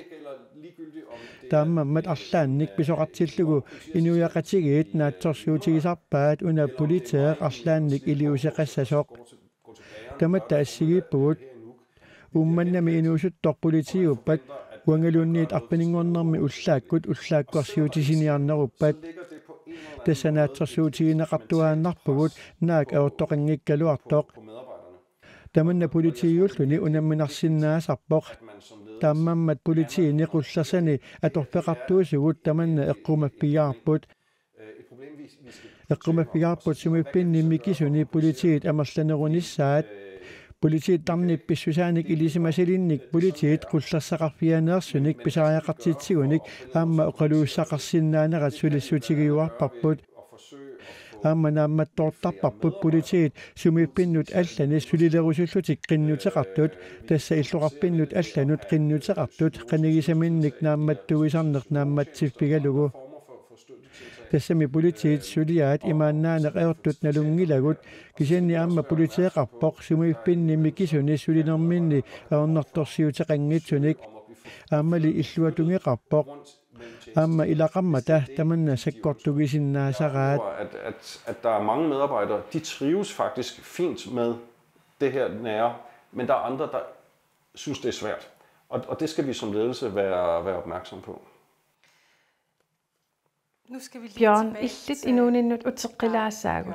Taamaammat arlaannik pisoqartillugu inuiaqatigiit naatsorsuutigisarpaat una politeeq arlaannik iliuuseqassasoq. Tamatta assigiippugut. Uummannami inuusuttoq politiiuppat uangaluunniit arfininngornermi ullaakkut ullaakkorsiutisiniarneruppat. Tassa naatsorsuutigineqartuaannarpugut naak ajortoqanngikkaluartoq. Tamanna politiiulluni unamminarsinnaasarpoq. Taamaammat politiini qullersani atorfeqartuusugut tamanna eqqumaffigaarput. Eqqumaffigaarput sumiiffinni mikisuni politiit amerlanerunissaat. Politiit tarnip pissusaanik ilisimasalinnik politiit qullersaqarfianeersunik pisariaqartitsigunik aamma oqaluussaqarsinnaanerat sulissutigiuarparput. Aamma naammattoortarparput politiit sumiiffinnut allani sulilerusullutik qinnuteqartut, tassa illoqarfinnut allanut qinnuteqartut, qanigisaminnik naammattuisarneq naammatsiffigalugu. Tassami politiit suliaat imaannaaneq ajortut nalunngilagut, kisianni aamma politeeqarpoq sumiiffinni mikisuni sulinerminni ajornartorsiuteqanngitsunik. Aammali illuatungeqarpoq. Aamma ilaqarmata tamanna sakkortugisinnaasaraat. At, at, at der er mange medarbejdere, de trives faktisk fint med det her nære, men der er andre, der synes, det er svært. Og, og det skal vi som ledelse være, være opmærksom på. Bjørn, illit inuuninnut uteqqilaassaagut.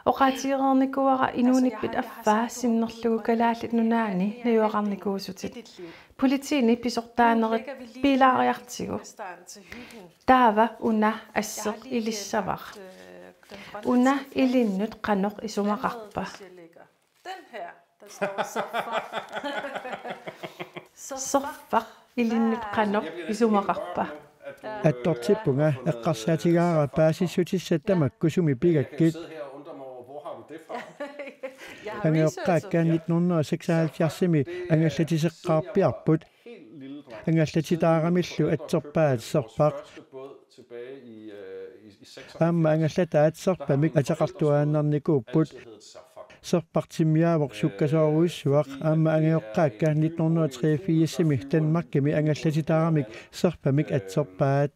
Oqaatigereernikuuara inuunippit affaa sinnerlugu Kalaallit Nunaanni najugaqarnikuusutit. Politiini pisortaanerit piilaariartigu. Taava una asseq ilissavara. Una ilinnut qanoq isumaqarpa? Den her, der står så for. Serfaq ilinnut qanoq isumaqarpa? Attortippunga eqqarsaatigaara paasissutissat tamakku sumi pigakkit. Angajoqqaakka nitten hundrede og seksoghalvfjerdsimi angallatiseqqaarpiarput. Angallatitaaramillu atserpaat Serfaq. Aamma angallataat Serfamik ateqartuaannarnikuupput. Serfaq timmiaavoq sukkasoorujussuaq, aamma angajoqqaakka nitten hundrede og treogfirsimi Danmarkimi angallatitaaramik Serfamik atserpaat.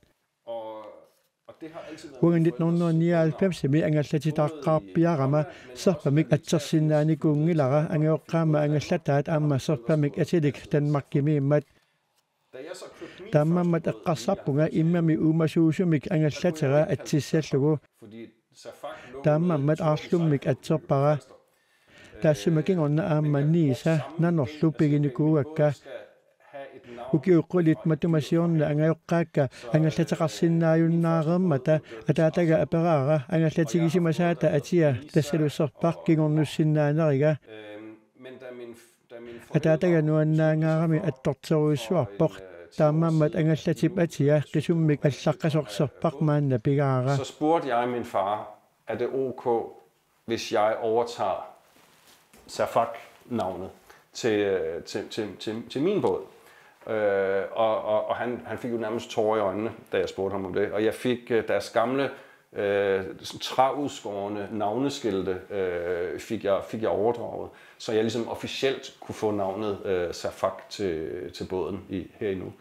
Uanga nitten hundrede og nioghalvfemsimi angallatitaaqqaarpiarama Serfamik atsersinnaanikuunngilara, angajoqqaama angallataat aamma Serfamik atilik Danmarkimiimmat. Taamaammat eqqarsarpunga immami uumasuusumik angallatera atsissallugu. Taamaammat Aarlummik atserpara. Taassuma kingorna aamma Niisa Nanorlu piginikuuakka. Ukiut qulit matuma siorna angajoqqaakka angallateqarsinnaajunnaarmata ataataga aperaara angallatigisimasaata atia, tassalu Serfaq kingornussinnaaneriga. Ataataga nuannaangaarami attorterujussuarpoq. Taamaammat angallatip atia qisummik allaqqasoq Serfaq maanna pigaara. Så spurgte jeg min far, er det ok, hvis jeg overtager Safak-navnet til, til, til, til, til min båd? Øh, og og, og han, han fik jo nærmest tårer i øjnene, da jeg spurgte ham om det. Og jeg fik øh, deres gamle øh, sådan træudskårne navneskilte øh, fik, jeg, fik jeg overdraget, så jeg ligesom officielt kunne få navnet øh, Safak til, til båden i, her i Nuuk.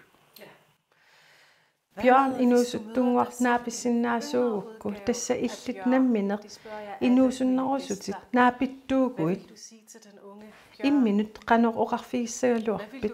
Bjørn, inuusuttunnguaq naapissinnaasuugukku, tassa illit nammineq inuusunnerusutit naapittuuguit. Imminut qanoq oqarfigissagaluarpit?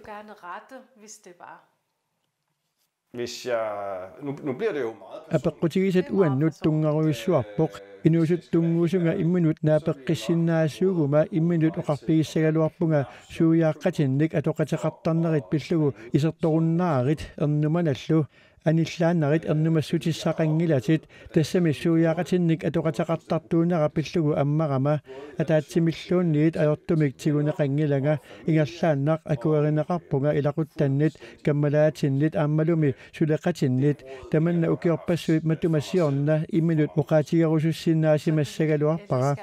Hvis jeg, nu, nu bliver det jo meget personligt. Apeqqutigisat uannut tunngarujussuarpoq. Inuusuttunnguusunga imminut naapeqqissinnaasuuguma imminut oqarfigissagaluarpunga suujaaqqatinnik atoqateqartarnerit pillugu isertorunnaarit ernumanallu. Anillaannarit ernumassutissaqanngilatit, tassami suiaaqatinnik atoqateqartartuunera pillugu ammarama. Ataatsimilluunniit ajortumik tiguneqanngilanga, ingerlaannaq akuerineqarpunga ilaquttannit, kammalaatinnit aammalumi suleqatinnit. Tamanna ukiorpassuit matuma siorna imminut oqaatigerusussinnaasimagaluarpara.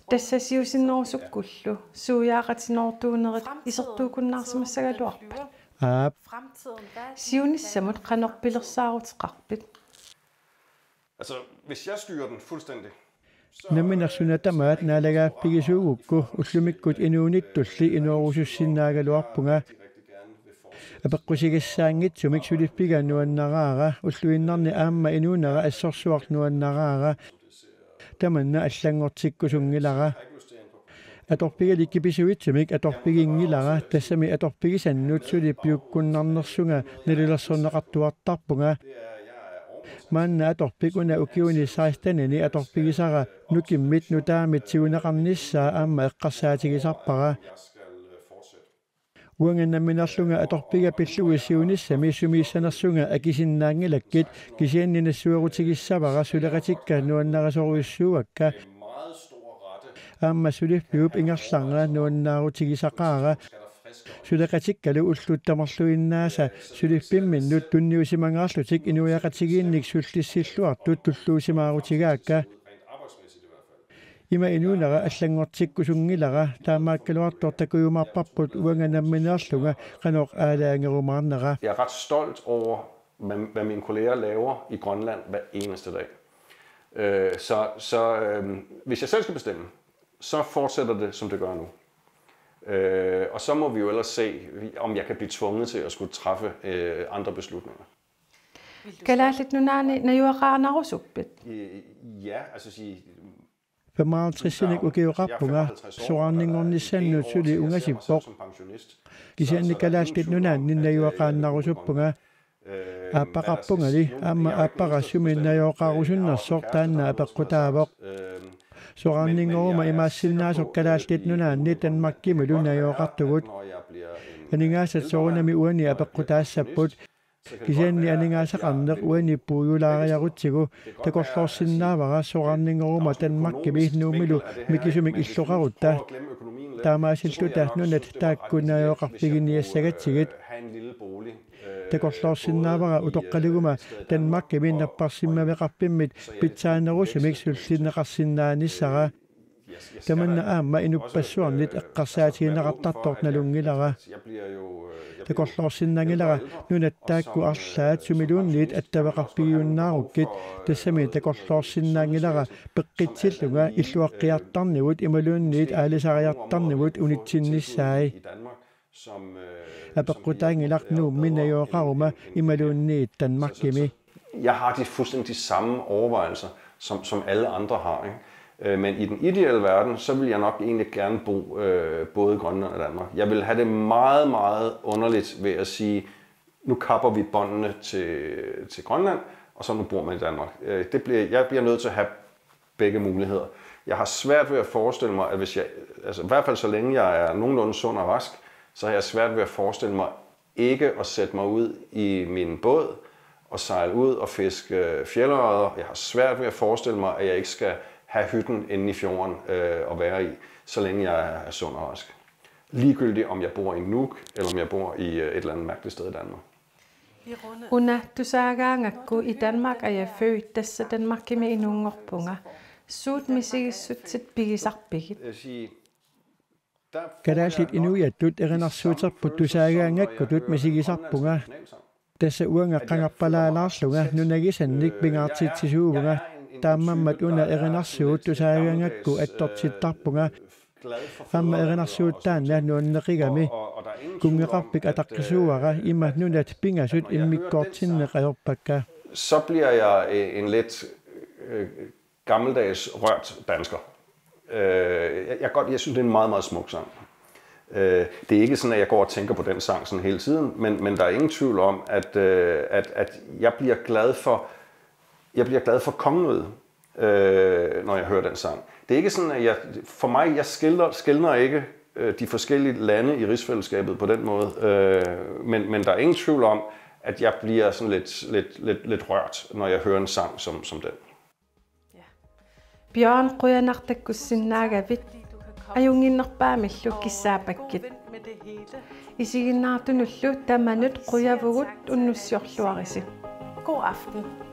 Tassa siusinnerusukkullu suiaaqatinoortuunerit isertuukunnaarsimassagaluarpat? Aap. Siunissamut qanoq pilersaaruteqarpit? Altså, hvis jeg styrer den fuldstændig, Nammineq suna tamaat naalagaaffigisuugukku ullumikkut inuunittulli inoorusussinnaagaluarpunga. Apeqqusigassaanngitsumik suliffiga nuannaraara, ulluinnarni aamma inuunera assorsuaq nuannaraara. Tamanna allanngortikkusunngilara. Atorfigali kipisuitsumik atorfiginngilara, tassami atorfigisannut suli piukkunnarnersunga nalilersorneqartuartarpunga. Maanna atorfik una ukiuni sekstenini atorfigisara nukimmit nutaamit tiguneqarnissaa aamma eqqarsaatigisarpara. Uanga nammineerlunga atorfiga pillugu siunissami sumiissanersunga akisinnaanngilakkit, kisianni nassuerutigissavara suleqatikka nuannarisorujussuuakka. Aamma suliffiup ingerlarnera nuannaarutigisaqaara. Suleqatikkalu ullut tamarluinnaasa suliffimminnut tunniusimangaarlutik inuiaqatigiinnik sullissilluartut tulluusimaarutigaakka. Ima inuunera allanngortikkusunngilara, taamaakkaluartoq takujumaarparput uanga nammineerlunga qanoq aalajangerumaarnera. Jeg er ret stolt over, hvad, hvad mine kolleger laver i Grønland hver eneste dag. Øh, så så øh, hvis jeg selv skal bestemme, så fortsætter det, som det gør nu. Øh, og så må vi jo ellers se, om jeg kan blive tvunget til at skulle træffe øh, andre beslutninger. Kalaallit Nunaanni najugaqaanarusuppit? Ja, altså sige, Femoghalvtredsinik ukioqarpunga, soraarninngornissannut suli ungasippoq. Kisianni Kalaallit Nunaanni najugaqaannarusuppunga. Aappaqarpungali aamma aappara sumi najugaqarusunnersoq taanna apeqqutaavoq. Soraarninngoruma imaassinnaasoq Kalaallit Nunaanni Danmarkimilu najugaqartugut. Aningaasat soorunami uani apeqqutaassapput. Kisianni aningaasaqarneq uani puigulaariarutsigu, takorloorsinnaavara soraarninngoruma Danmarkimi Nuummilu mikisumik illoqarutta. Taamaasilluta nunat taakku najugaqarfiginiassagatsigit. Takorloorsinnaavara utoqqaliguma Danmarkimi napparsimmaveqarfimmit pitsaanerusumik sullinneqarsinnaanissara. Tamanna aamma inuppassuarnit eqqarsaatigineqartartoq nalunngilara. Takorloorsinnanngilara nunat taakku arlaat sumiluunniit attaveqarfigiunnaarukkit, tassami takorloorsinnanngilara peqqitsillunga illuaqqiartarnivut imaluunniit aalisariartarnivut unitsinnissaai. Apeqqutaanngilaq Nuummi najugaqaruma imaluunniit Danmarkimi. Jeg har de fuldstændig de samme overvejelser, som, som alle andre har. Ikke? Øh, men i den ideelle verden, så vil jeg nok egentlig gerne bo øh, både i Grønland og Danmark. Jeg vil have det meget, meget underligt ved at sige, nu kapper vi båndene til, til Grønland, og så nu bor man i Danmark. Øh, det bliver, jeg bliver nødt til at have begge muligheder. Jeg har svært ved at forestille mig, at hvis jeg, altså i hvert fald så længe jeg er nogenlunde sund og rask, så har jeg svært ved at forestille mig ikke at sætte mig ud i min båd og sejle ud og fiske øh, fjeldørreder. Jeg har svært ved at forestille mig, at jeg ikke skal have hytten inde i fjorden øh, at være i, så længe jeg er sund og rask. Ligegyldigt om jeg bor i Nuuk, eller om jeg bor i øh, et eller andet mærkeligt sted i Danmark. Una tusaagaangakku i Danmark er jeg født, tassa Danmarkimi inuunngorpunga. Suut misigissutsit pigisarpigit? Jeg vil sige, Kalaallit inuiattut erinarsuuterput tusaagaangakkutut misigisarpunga. Tassa uanga qangarpalaalaarlunga nunagisannik pingaartitsisuuvunga. Taammammat una erinarsuut tusaagaangakku attortittarpunga. Aamma erinarsuut taanna nuanneqigami. Kunngeqarfik ataqqisuuara, ima nunat pingasut immikkoortinneq ajorpakka. Så bliver jeg øh, en lidt øh, gammeldags rørt dansker. Øh, jeg, jeg, godt, jeg synes, det er en meget, meget smuk sang. Øh, det er ikke sådan, at jeg går og tænker på den sang sådan hele tiden, men, men der er ingen tvivl om, at, øh, at, at jeg bliver glad for, jeg bliver glad for kongeriget, øh, når jeg hører den sang. Det er ikke sådan, at jeg, for mig, jeg skiller, skiller ikke øh, de forskellige lande i rigsfællesskabet på den måde, øh, men, men der er ingen tvivl om, at jeg bliver sådan lidt, lidt, lidt, lidt rørt, når jeg hører en sang som, som den. Bjørn, qujanaq takkussinnaagavit. Ajunnginnerpaamillu kissaapakkit. Isiginnaartunullu tamanut qujavugut, unnussiorluarisi. God aften.